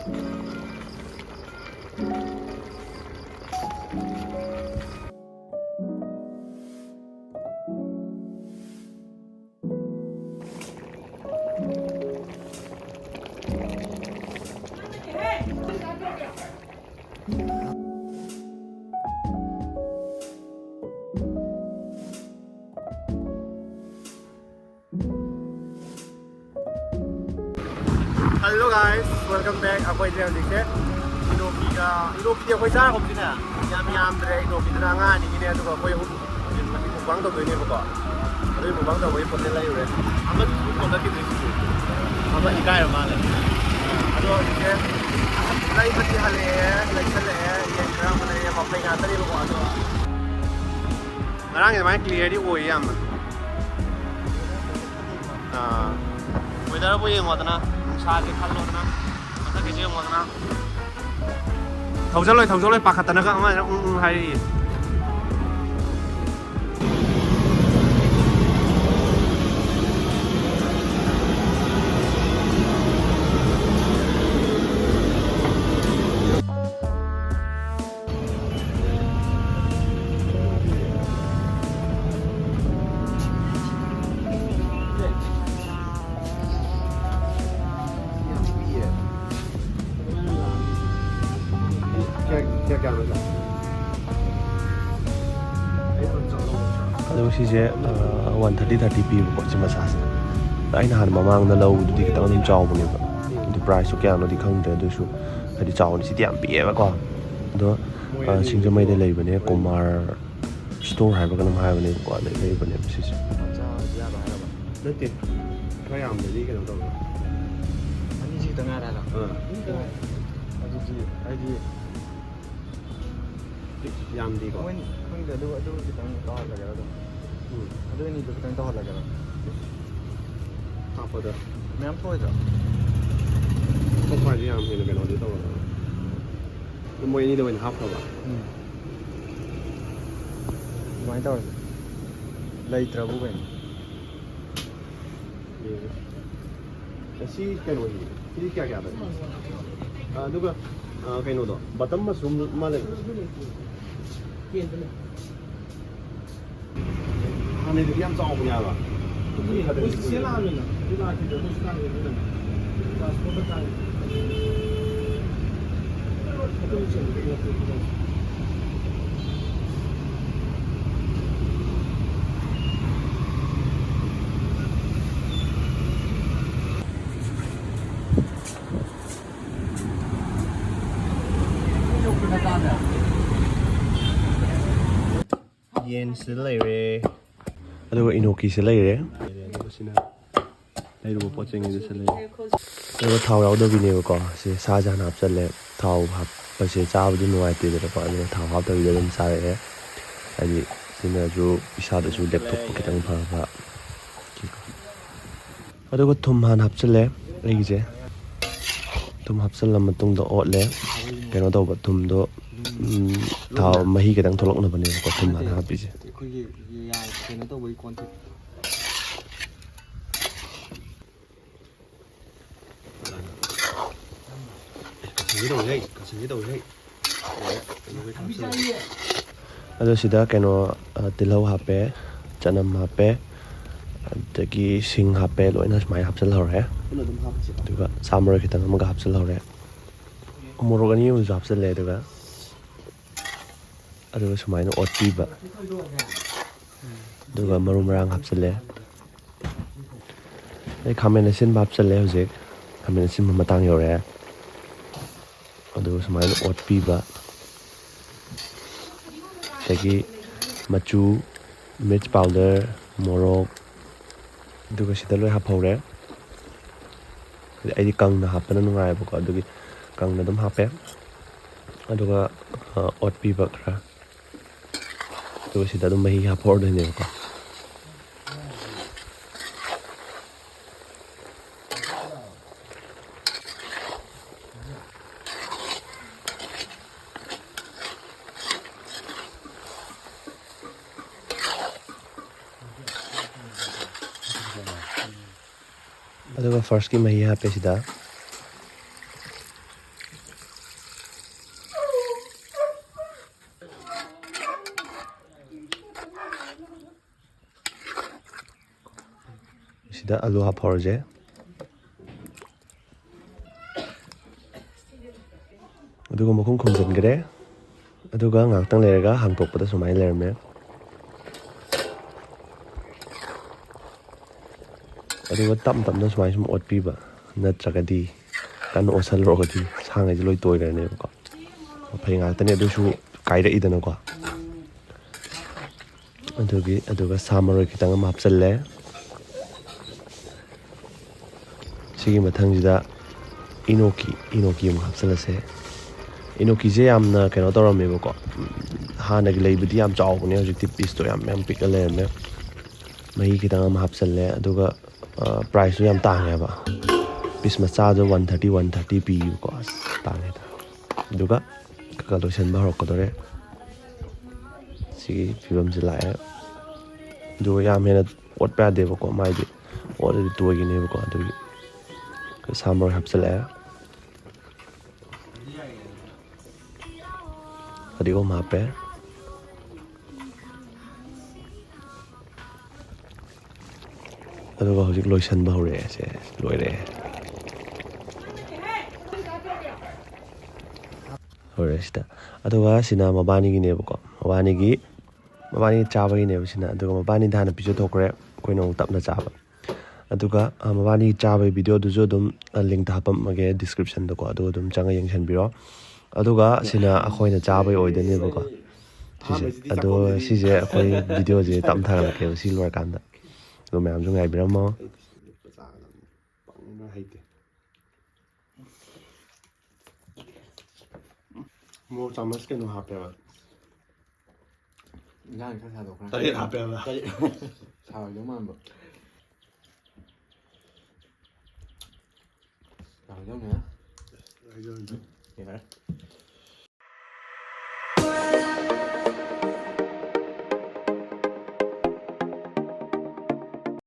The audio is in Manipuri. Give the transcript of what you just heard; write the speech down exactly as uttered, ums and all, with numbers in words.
Hello guys, welcome back. ꯑꯩꯈꯣꯏꯁꯦ ꯍꯧꯖꯤꯛꯁꯦ ꯏꯅꯣꯀꯤꯒ, ꯏꯅꯣꯀꯤꯗꯤ ꯑꯩꯈꯣꯏ ꯆꯥꯔꯒꯨꯝꯁꯤꯅꯦ꯫ ꯌꯥꯝ ꯌꯥꯝꯗ꯭ꯔꯦ, ꯏꯅꯣꯀꯤꯗꯨꯅ ꯑꯉꯥꯡ ꯑꯅꯤꯒꯤꯅꯦ, ꯑꯗꯨꯒ ꯑꯩꯈꯣꯏ ꯑꯍꯨꯝ ꯍꯧꯖꯤꯛ ꯃꯁꯤ mukbang ꯇꯧꯗꯣꯏꯅꯦꯕꯀꯣ꯫ ꯑꯗꯨꯒꯤ mukbang ꯇꯧꯕꯒꯤ ꯄꯣꯠꯁꯦ ꯂꯩꯔꯨꯔꯦ꯫ ꯑꯃꯗꯨꯁꯨ ꯄꯣꯠꯂꯛꯈꯤꯗ꯭ꯔꯦ ꯁꯤꯁꯨ꯫ ꯑꯃ ꯏꯀꯥꯏꯔ ꯃꯥꯜꯂꯦ꯫ ꯑꯗꯣ ꯍꯧꯖꯤꯛꯁꯦ ꯂꯩꯕꯗꯤ ꯍꯜꯂꯛꯑꯦ, ꯂꯩꯁꯜꯂꯛꯑꯦ, ꯌꯦꯟ ꯈꯔ ꯑꯃ ꯂꯩꯔꯦ, ꯃꯐꯩ ꯉꯥꯛꯇꯅꯦꯕꯀꯣ꯫ ꯑꯗꯣ ꯉꯔꯥꯡꯒꯤ ꯑꯗꯨꯃꯥꯏꯅ clearꯗꯤ ꯑꯣꯏꯌꯦ ꯌꯥꯝꯅ꯫ ꯑꯥ, weatherꯕꯨ ꯌꯦꯡꯉꯣꯗꯅ, ꯅꯨꯡꯁꯥꯁꯦ ꯈꯜꯂꯣꯗꯅ, ꯃꯊꯛꯀꯤꯁꯦ ꯌꯦꯡꯉꯣꯗꯅ꯫ ꯊꯧꯖꯜꯂꯣꯏ, ꯊꯧꯖꯜꯂꯣꯏ, ꯄꯥꯈꯠꯇꯅꯒ ꯑꯃ ꯎꯪ ꯎꯪ ꯍꯥꯏꯔꯛꯏ꯫ ꯑꯗꯣ ꯁꯤꯁꯦ ꯋꯥꯟ ꯊꯥꯔꯇꯤ ꯊꯥꯔꯇꯤ ꯄꯤꯕꯀꯣ, ꯁꯤ ꯃꯆꯥꯁꯦ꯫ ꯑꯩꯅ ꯍꯥꯟꯅ ꯃꯃꯥꯡꯗ ꯂꯧꯕꯗꯨꯗꯤ ꯈꯤꯇꯪ ꯑꯗꯨꯝ ꯆꯥꯎꯕꯅꯦꯕ, ꯑꯗꯨ priceꯁꯨ ꯀꯌꯥꯅꯣꯗꯤ ꯈꯪꯗꯦ꯫ ꯑꯗꯨꯁꯨ ꯍꯥꯏꯗꯤ ꯆꯥꯎꯕꯅꯤ, ꯁꯤꯗꯤ ꯌꯥꯝ ꯄꯤꯛꯑꯦꯕꯀꯣ꯫ ꯑꯗꯣ ꯁꯤꯡꯖꯃꯩꯗ ꯂꯩꯕꯅꯦ, ꯀꯨꯃꯥꯔ ꯁ꯭ꯇꯣꯔ ꯍꯥꯏꯕ꯭ꯔꯥ ꯀꯩꯅꯣꯝ ꯍꯥꯏꯕꯅꯦꯕꯀꯣ, ꯑꯗꯩ ꯂꯩꯕꯅꯦꯕ ꯁꯤꯁꯦ꯫ ꯅꯠꯇꯦ, ꯈꯔ ꯌꯥꯝꯗ꯭ꯔꯗꯤ ꯀꯩꯅꯣ ꯇꯧꯕ꯫ ꯑꯅꯤꯁꯤ ꯈꯤꯇꯪ ꯉꯥꯏꯔꯦ ꯍꯥꯏꯔꯣ? ꯑꯥ꯫ ꯑꯗꯨꯗꯤ ꯑꯩꯗꯤ ꯌꯥꯝꯗꯦꯀꯣ? ꯃꯣꯏ ꯈꯪꯗꯦ, ꯑꯗꯨ, ꯑꯗꯨ ꯈꯤꯇꯪ ꯇꯧꯍꯜꯂꯒꯦꯔꯥ ꯑꯗꯨꯝ? ꯎꯝ꯫ ꯑꯗꯨ ꯑꯅꯤꯗꯨ ꯈꯤꯇꯪ ꯇꯧꯍꯜꯂꯒꯦꯔꯥ? ꯍꯥꯞꯄꯗ꯫ ꯃꯌꯥꯝ ꯊꯣꯛꯑꯣꯏꯗ꯭ꯔꯣ? ꯊꯣꯛꯄ ꯍꯥꯏꯗꯤ ꯌꯥꯝ ꯍꯦꯟꯅ ꯀꯩꯅꯣꯗꯤ ꯇꯧꯔꯣꯏ꯫ ꯑꯗꯨ ꯃꯣꯏ ꯑꯅꯤꯗ ꯑꯣꯏꯅ ꯍꯥꯞꯈ꯭ꯔꯕ? ꯎꯝ꯫ ꯑꯗꯨꯃꯥꯏꯅ ꯇꯧꯔꯁꯦ꯫ ꯂꯩꯇ꯭ꯔꯕꯨ ꯀꯩꯅꯣ? ꯌꯦꯡꯉꯁꯤ꯫ ꯁꯤ ꯀꯩꯅꯣꯁꯤ, ꯁꯤꯗꯤ ꯀꯌꯥ ꯀꯌꯥꯗ? ꯑꯗꯨꯒ, ꯑ, ꯀꯩꯅꯣꯗꯣ, ꯕꯇꯝ ꯃꯁꯔꯨꯝ ꯑꯃ ꯂꯩ꯫ ꯍꯥꯟꯅꯩꯗꯨꯗꯤ ꯌꯥꯝ ꯆꯥꯎꯕꯅꯦ ꯍꯥꯏꯕ꯫ ꯌꯦꯟ ꯁꯤꯗ ꯂꯩꯔꯦ꯫ ꯑꯗꯨꯒ ꯏꯅꯣꯀꯤꯁꯤ ꯂꯩꯔꯦ꯫ ꯑꯗꯨꯒ ꯁꯤꯅ ꯂꯩꯔꯨꯕ ꯄꯣꯠ ꯆꯩꯉꯩꯗꯨꯁꯨ ꯂꯩꯔꯦ꯫ ꯑꯗꯨꯒ ꯊꯥꯎ ꯌꯥꯎꯗꯕꯤꯅꯦꯕꯀꯣ꯫ ꯁꯤ ꯁꯥꯁꯦ ꯍꯥꯟꯅ ꯍꯥꯞꯆꯜꯂꯦ꯫ ꯊꯥꯎ ꯍꯥꯞꯄꯁꯦ ꯆꯥꯕꯗꯤ ꯅꯨꯡꯉꯥꯏꯇꯦꯗꯅꯀꯣ꯫ ꯑꯗꯨꯅ ꯊꯥꯎ ꯍꯥꯞꯇꯕꯤꯗ ꯑꯗꯨꯝ ꯆꯥꯔꯛꯑꯦ꯫ ꯍꯥꯏꯗꯤ ꯁꯤꯅꯁꯨ ꯏꯁꯥꯗꯁꯨ ꯂꯦꯞꯊꯣꯛꯄ ꯈꯤꯇꯪ ꯐꯕ꯫ ꯑꯗꯨꯒ ꯊꯨꯝ ꯍꯥꯟꯅ ꯍꯥꯞꯆꯤꯜꯂꯦ ꯑꯩꯒꯤꯁꯦ꯫ ꯊꯨꯝ ꯍꯥꯞꯆꯤꯜꯂ ꯃꯇꯨꯡꯗ ꯑꯣꯠꯂꯦ꯫ ꯀꯩꯅꯣ ꯇꯧꯕ ꯊꯨꯝꯗꯣ, ꯎꯝ, ꯊꯥꯎ ꯃꯍꯤ ꯈꯤꯇꯪ ꯊꯣꯛꯂꯛꯅꯕꯅꯦꯕꯀꯣ ꯊꯨꯝ ꯍꯥꯟꯅ ꯍꯥꯞꯄꯤꯁꯦ꯫ ꯑꯩꯈꯣꯏꯒꯤ ꯌꯥ-, ꯀꯩꯅꯣ ꯇꯧꯕꯒꯤ ꯀꯣꯟ ꯊꯦꯡ-, ꯀꯥꯁꯟꯒꯦ ꯇꯧꯏꯍꯦ, ꯀꯥꯁꯟꯒꯦ ꯇꯧꯏꯍꯦ꯫ ꯑꯗꯣ ꯁꯤꯗ ꯀꯩꯅꯣ, ꯑ, ꯇꯤꯜꯍꯧ ꯍꯥꯞꯄꯦ, ꯆꯅꯝ ꯍꯥꯞꯄꯦ, ꯑꯗꯒꯤ ꯁꯤꯡ ꯍꯥꯞꯄꯦ, ꯂꯣꯏꯅ ꯁꯨꯃꯥꯏꯅ ꯍꯥꯞꯆꯤꯜꯍꯧꯔꯦ꯫ ꯄꯨꯟꯅ ꯑꯗꯨꯝ ꯍꯥꯞꯄꯁꯤꯀꯣ꯫ ꯑꯗꯨꯒ ꯁꯥ ꯃꯔꯣꯏ ꯈꯤꯇꯪ ꯑꯃꯒ ꯍꯥꯞꯆꯤꯜꯍꯧꯔꯦ꯫ ꯃꯣꯔꯣꯛ ꯑꯅꯤ ꯑꯃꯁꯨ ꯍꯥꯞꯆꯤꯜꯂꯦ꯫ ꯑꯗꯨꯒ ꯑꯗꯨꯒ ꯁꯨꯃꯥꯏꯅ ꯑꯣꯠꯄꯤꯕ꯫ ꯑꯗꯨꯒ ꯃꯔꯨ ꯃꯔꯥꯡ ꯍꯥꯞꯆꯤꯜꯂꯦ꯫ ꯑꯩ ꯈꯥꯃꯦꯟ ꯑꯁꯤꯟꯕ ꯍꯥꯞꯆꯤꯜꯂꯦ ꯍꯧꯖꯤꯛ꯫ ꯈꯥꯃꯦꯟ ꯑꯁꯤꯟꯕ ꯃꯇꯥꯡ ꯌꯧꯔꯛꯑꯦ꯫ ꯑꯗꯨꯒ ꯁꯨꯃꯥꯏꯅ ꯑꯣꯠꯄꯤꯕ꯫ ꯑꯗꯒꯤ ꯃꯆꯨ, ꯃꯤꯔꯆ ꯄꯥꯎꯗꯔ, ꯃꯣꯔꯣꯛ, ꯑꯗꯨꯒ ꯁꯤꯗ ꯂꯣꯏ ꯍꯥꯞꯍꯧꯔꯦ꯫ ꯑꯩꯗꯤ ꯀꯪꯅ ꯍꯥꯞꯄꯅ ꯅꯨꯡꯉꯥꯏꯌꯦꯕꯀꯣ, ꯑꯗꯨꯒꯤ ꯀꯪꯅ ꯑꯗꯨꯝ ꯍꯥꯞꯄꯦ꯫ ꯑꯗꯨꯒ, ꯑ, ꯑꯣꯠꯄꯤꯕ ꯈꯔ꯫ ꯑꯗꯨꯒ ꯁꯤꯗ ꯑꯗꯨꯝ ꯃꯍꯤ ꯍꯥꯞꯄꯛꯑꯗꯣꯏꯅꯦꯕꯀꯣ꯫ ꯑꯗꯨꯒ ꯐꯥꯔꯁꯀꯤ ꯃꯍꯤ ꯍꯥꯞꯄꯦ ꯁꯤꯗ꯫ ꯁꯤꯗ ꯑꯂꯨ ꯍꯥꯞꯍꯧꯔꯁꯦ꯫ ꯑꯗꯨꯒ ꯃꯈꯨꯝ ꯈꯨꯝꯖꯤꯟꯈ꯭ꯔꯦ꯫ ꯑꯗꯨꯒ ꯉꯥꯏꯍꯥꯛꯇꯪ ꯂꯩꯔꯒ ꯍꯥꯡꯇꯣꯛꯄꯗ ꯁꯨꯃꯥꯏꯅ ꯂꯩꯔꯝꯃꯦ꯫ ꯑꯗꯨꯒ ꯇꯞ ꯇꯞꯅ ꯁꯨꯃꯥꯏꯅ ꯁꯨꯝ ꯑꯣꯠꯄꯤꯕ, ꯅꯠꯇ꯭ꯔꯒꯗꯤ ꯀꯟꯅ ꯑꯣꯠꯁꯜꯂꯨꯔꯒꯗꯤ ꯁꯥꯉꯩꯁꯦ ꯂꯣꯏ ꯇꯣꯏꯈ꯭ꯔꯅꯦꯕꯀꯣ꯫ ꯃꯐꯩ ꯉꯥꯛꯇꯅꯤ, ꯑꯗꯨꯁꯨ ꯀꯥꯏꯔꯛꯏꯗꯅꯀꯣ꯫ ꯑꯗꯨꯒꯤ, ꯑꯗꯨꯒ ꯁꯥ ꯃꯔꯣꯏ ꯈꯤꯇꯪ ꯑꯃ ꯍꯥꯞꯆꯜꯂꯦ꯫ ꯁꯤꯒꯤ ꯃꯊꯪꯁꯤꯗ ꯏꯅꯣꯀꯤ, ꯏꯅꯣꯀꯤ ꯑꯃꯨꯛ ꯍꯥꯞꯆꯜꯂꯁꯦ꯫ ꯏꯅꯣꯀꯤꯁꯦ ꯌꯥꯝꯅ ꯀꯩꯅꯣ ꯇꯧꯔꯝꯃꯦꯕꯀꯣ, ꯍꯥꯟꯅꯒꯤ ꯂꯩꯕꯗꯤ ꯌꯥꯝ ꯆꯥꯎꯕꯅꯦ, ꯍꯧꯖꯤꯛꯇꯤ ꯄꯤꯁꯇꯣ ꯌꯥꯝ ꯌꯥꯝ ꯄꯤꯛꯑ ꯂꯩꯔꯝꯃꯦ꯫ ꯃꯍꯤ ꯈꯤꯇꯪ ꯑꯃ ꯍꯥꯞꯆꯜꯂꯦ, ꯑꯗꯨꯒ ꯄ꯭ꯔꯥꯏꯁꯁꯨ ꯌꯥꯝ ꯇꯥꯡꯉꯦꯕ꯫ ꯄꯤꯁ ꯃꯆꯥꯗꯣ ꯋꯥꯟ ꯊꯥꯔꯇꯤ, ꯋꯥꯟ ꯊꯥꯔꯇꯤ ꯄꯤꯌꯦꯕꯀꯣ꯫ ꯑꯁ, ꯇꯥꯡꯉꯦꯗ꯫ ꯑꯗꯨꯒ ꯈꯔ ꯈꯔ ꯂꯣꯏꯁꯤꯟꯕ ꯍꯧꯔꯛꯀꯗꯣꯔꯦ꯫ ꯁꯤꯒꯤ ꯐꯤꯕꯝꯁꯤ ꯂꯥꯛꯑꯦ꯫ ꯑꯗꯨꯒ ꯌꯥꯝ ꯍꯦꯟꯅ ꯑꯣꯠꯄ ꯌꯥꯗꯦꯕꯀꯣ, ꯃꯥꯏꯗꯤ ꯑꯣꯠꯂꯗꯤ ꯇꯣꯏꯒꯤꯅꯦꯕꯀꯣ꯫ ꯑꯗꯨꯒꯤ ꯁꯥ ꯃꯔꯣꯏ ꯍꯥꯞꯆꯤꯜꯂꯛꯑꯦ꯫ ꯐꯗꯤꯒꯣꯝ ꯍꯥꯞꯄꯦ꯫ ꯑꯗꯨꯒ ꯍꯧꯖꯤꯛ ꯂꯣꯏꯁꯟꯕ ꯍꯧꯔꯛꯑꯦ꯫ ꯁꯦ, ꯂꯣꯏꯔꯦ꯫ ꯂꯣꯏꯔꯦ ꯁꯤꯗ꯫ ꯑꯗꯨꯒ ꯁꯤꯅ ꯃꯕꯥꯅꯤꯒꯤꯅꯦꯕꯀꯣ꯫ ꯃꯕꯥꯅꯤꯒꯤ, ꯃꯕꯥꯅꯤ ꯆꯥꯕꯒꯤꯅꯦꯕ ꯁꯤꯅ꯫ ꯑꯗꯨꯒ ꯃꯕꯥꯅꯤꯗ ꯍꯥꯟꯅ ꯄꯤꯖꯊꯣꯛꯈ꯭ꯔꯦ꯫ ꯑꯩꯈꯣꯏꯅ ꯑꯃꯨꯛ ꯇꯞꯅ ꯆꯥꯕ꯫ ꯑꯗꯨꯒ, ꯑ, ꯃꯕꯥꯅꯤ ꯆꯥꯕꯒꯤ ꯚꯤꯗꯤꯑꯣꯗꯨꯁꯨ ꯑꯗꯨꯝ, ꯑ, ꯂꯤꯡꯇ ꯍꯥꯞꯄꯝꯃꯒꯦ ꯗꯤꯁꯀ꯭ꯔꯤꯞꯁꯟꯗꯀꯣ꯫ ꯑꯗꯨ ꯑꯗꯨꯝ ꯆꯪꯉ ꯌꯦꯡꯁꯟꯕꯤꯔꯣ꯫ ꯑꯗꯨꯒ ꯁꯤꯅ ꯑꯩꯈꯣꯏꯅ ꯆꯥꯕꯒꯤ ꯑꯣꯏꯗꯣꯏꯅꯦꯕꯀꯣ꯫ ꯁꯤꯁꯦ꯫ ꯑꯗꯣ ꯁꯤꯁꯦ ꯑꯩꯈꯣꯏ ꯚꯤꯗꯤꯑꯣꯁꯦ ꯇꯞꯅ ꯊꯥꯒꯠꯂꯛꯀꯦꯕ ꯁꯤ ꯂꯣꯏꯔꯀꯥꯟꯗ꯫ ꯑꯗꯣ ꯃꯌꯥꯝꯁꯨ ꯉꯥꯏꯕꯤꯔꯝꯃꯣ꯫ ꯃꯣꯔꯣꯛ ꯆꯥꯃꯁ ꯀꯩꯅꯣ ꯍꯥꯞꯄꯦꯕ꯫ ꯏꯟꯖꯥꯡ ꯈꯔ ꯁꯥꯗꯣꯛꯈ꯭ꯔꯦ꯫ ꯇꯔꯦꯠ ꯍꯥꯞꯄꯦꯕ꯫ ꯇꯔꯦꯠ꯫ ꯁꯥꯔꯣꯏꯗꯧ ꯃꯥꯟꯕ꯫ ꯁꯥꯔꯣꯏꯗꯧꯅꯦ꯫ ꯁꯥꯔꯣꯏꯗꯧꯅꯦ꯫ ꯌꯥꯔꯦ꯫